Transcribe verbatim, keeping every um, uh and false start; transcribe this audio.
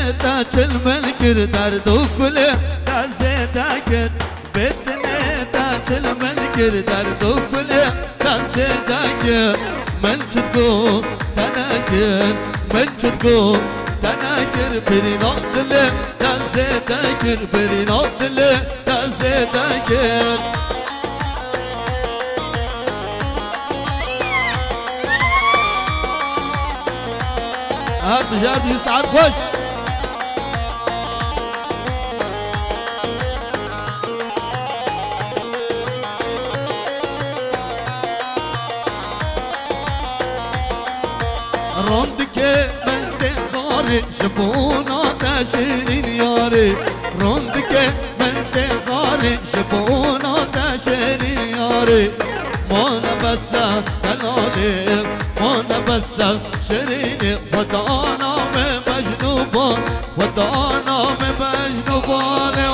Te çil min kir derd û kulê te zêde kir. Bê tenê te çil min kir derd û kulê te zêde kir. Min çi digot te nekir, min çi digot te nekir. Birîna dilê te zêde kir, birîna dilê te zêde kir. Her mijar bî saet xweş. Rondike min tê xarê ji bona te şêrîn yarê. Rondike min tê xarê ji bona te şêrîn yarê. Mane bese delalê, mane bese şêrînê. Xwedana me mecnû bal, xwedana me mecnû balê.